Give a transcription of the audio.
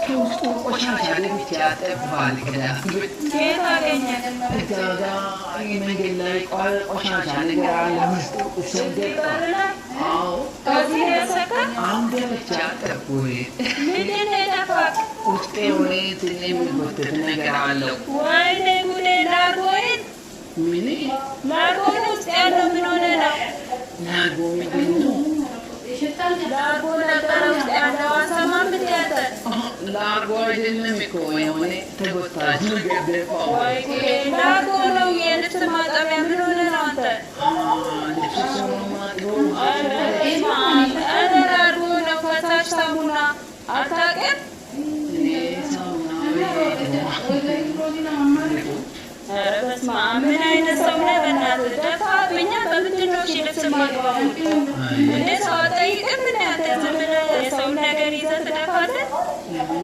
ከውስጡ ቆሻሻ ለብቻ ጠፋል። ከየት አገኘ? እዛ ጋ መንገድ ላይ ቆሻሻ ነገር አለ ውስጡ እሱን ደፋ። በር ላይ? አዎ። ከዚህ የወሰድከው? አሁን ደፍቼ አጠብኩኝ። ምንድን ነው የደፋክ? ውስጤ የሆነ ትንሽ የሚጎተት ነገር አለው። ወይኔ ጉዴ! ላርጎይን? ምን? ላርጎን ውስጥ ያለው ምን ሆነ ነው? ላርጎ ምንድን ነው? ላርጎ ነበረ ውስጥ ያለው፣ አልሰማም እንዴ አንተ? ላርጎ አይደለም እኮ፣ የሆነ ተጎታች ነገር ደፋው። ወይ ጉዴ! ላርጎ ነው፣ የልብስ ማጠቢያ። ምን ሆነ ነው አንተ? ልብስ ነው የማጥበው። ኧረ ኧረ ላርጎ ነው፣ ፈሳሽ ሳሙና አታውቅም? እኔ ሳሙና። ኧረ በስመ አብ! ምን አይነት ሰው ነህ? በእናትህ ደፋብኛ። በምንድን ነው እሺ ልብስ የማጥበው? እንደ ሰው አትጠይቅም? ምን አንተ ዝም ብለህ የሰውን ነገር ይዘህ ትደፋለህ?